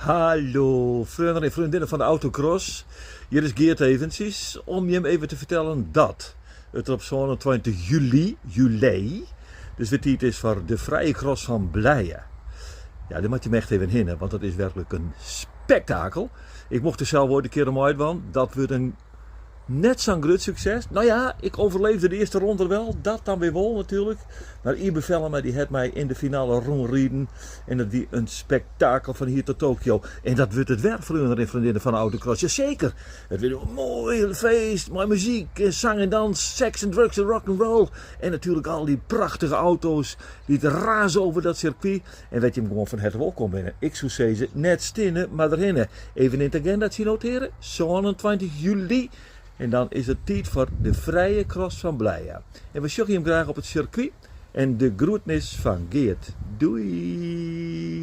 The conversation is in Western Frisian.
Hallo freonen en freondinnen fan de autocross. Hjir is Geart eventsjes om jim even te fertellen dat it op 27 july, july, dus wer tiid is foar de frije cross fan Blije. Ja, dêr moat jim echt even hinne, want dat is werklik in spektakel. Ik mocht der sels oait in kear oan meidwaan. Dat wurdt in Net sa'n grut sukses. No ja, ik overleefde de earste ronde wel, dat dan weer wol natuerlik. Mar Ibe Vellema dy hat my yn de finale rûnriden en dat wie in spektakel fan hier tot Tokio. En dat wurdt it wer, freonen en freondinnen fan de autocross. Jaseker, it wurdt in moai feest mei muzyk en sang en dans, seks en drugs en rock and roll. En natuerlik al dy prachtige auto's dy't raze over dat sirkwy. En wêr't jim gewoan fan herte wolkom binne. Ik soe sizze, net stinne, mar derhinne. Even yn it agindatsje noteare, 27 july. En dan is it tiid foar de frije cross fan Blije. En we sjogge jim graach op it sirkwy. En de groetnis fan Geart. Doei!